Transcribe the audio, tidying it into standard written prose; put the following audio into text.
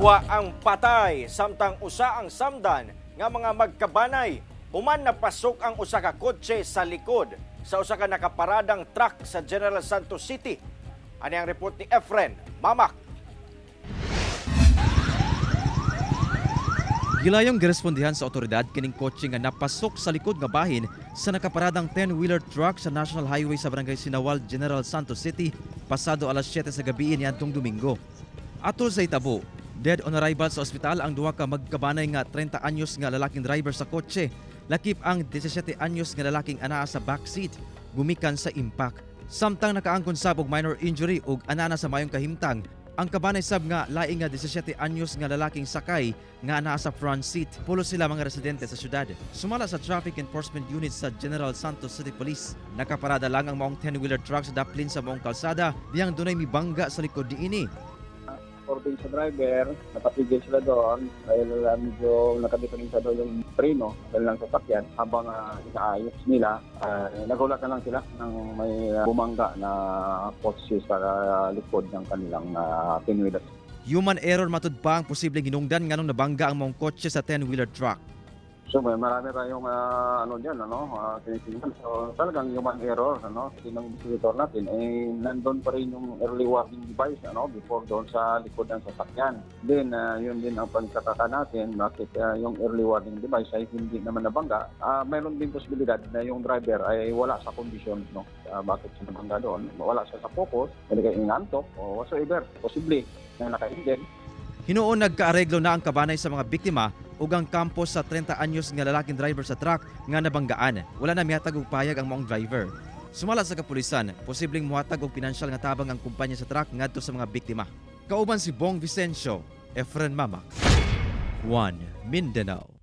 Duha ang patay samtang usa ang samdan nga mga magkabanay human napasok ang usa ka kotse sa likod sa usa ka nakaparadang truck sa General Santos City. Ani ang report ni Efren Mamak. Gilayong girespondihan sa otoridad kining kotse nga napasok sa likod nga bahin sa nakaparadang 10-wheeler truck sa National Highway sa Barangay Sinawal, General Santos City, pasado alas 7 sa gabi niadtong Domingo. Atol sa itabo, dead on arrival sa ospital ang duha ka magkabanay nga 30 anyos nga lalaking driver sa kotse, lakip ang 17 anyos nga lalaking anaa sa backseat, gumikan sa impact. Samtang nakaangkon sab og minor injury ug anana sa mayong kahimtang ang kabanay sab nga laing nga 17 anyos nga lalaking sakay nga naa sa front seat. Pulo sila mga residente sa syudad. Sumala sa Traffic Enforcement Unit sa General Santos City Police, nakaparada lang ang maong 10-wheeler truck sa daplin sa maong kalsada diyang dunay mibangga sa likod niini. According sa driver, napatigil sila doon dahil medyo nakadiferensya daw yung preno dahil lang sasakyan habang inaayos nila. Nagulat na lang sila nang may bumangga na kotse sa likod ng kanilang pinwheeler. Human error matud pa ang posibleng hinungdan nganong nabangga ang maong kotse sa 10-wheeler truck. So may marami tayong ano diyan, ano, tinitingnan. So talagang human error, ano, kasi ng investigator natin eh nandun pa rin yung early warning device, ano, before doon sa likod ng sasakyan. Then yun din ang pagkakaka natin bakit yung early warning device ay hindi naman nabangga. Mayroon din posibilidad na yung driver ay wala sa kondisyon, no. Bakit siya nabangga doon? Wala siya sa focus, hindi kayo inantok o whatsoever. Posible na nakain. Hinuon nagkaareglo na ang kabanay sa mga biktima ug ang kampo sa 30 anyos nga lalaking driver sa truck nga nabanggaan. Wala na mihatag og payag ang maong driver. Sumala sa kapulisan, posibleng muhatag og pinansyal nga tabang ang kumpanya sa truck ngadto sa mga biktima. Kauban si Bong Vicencio, Efren Mamak. 1 Mindanao.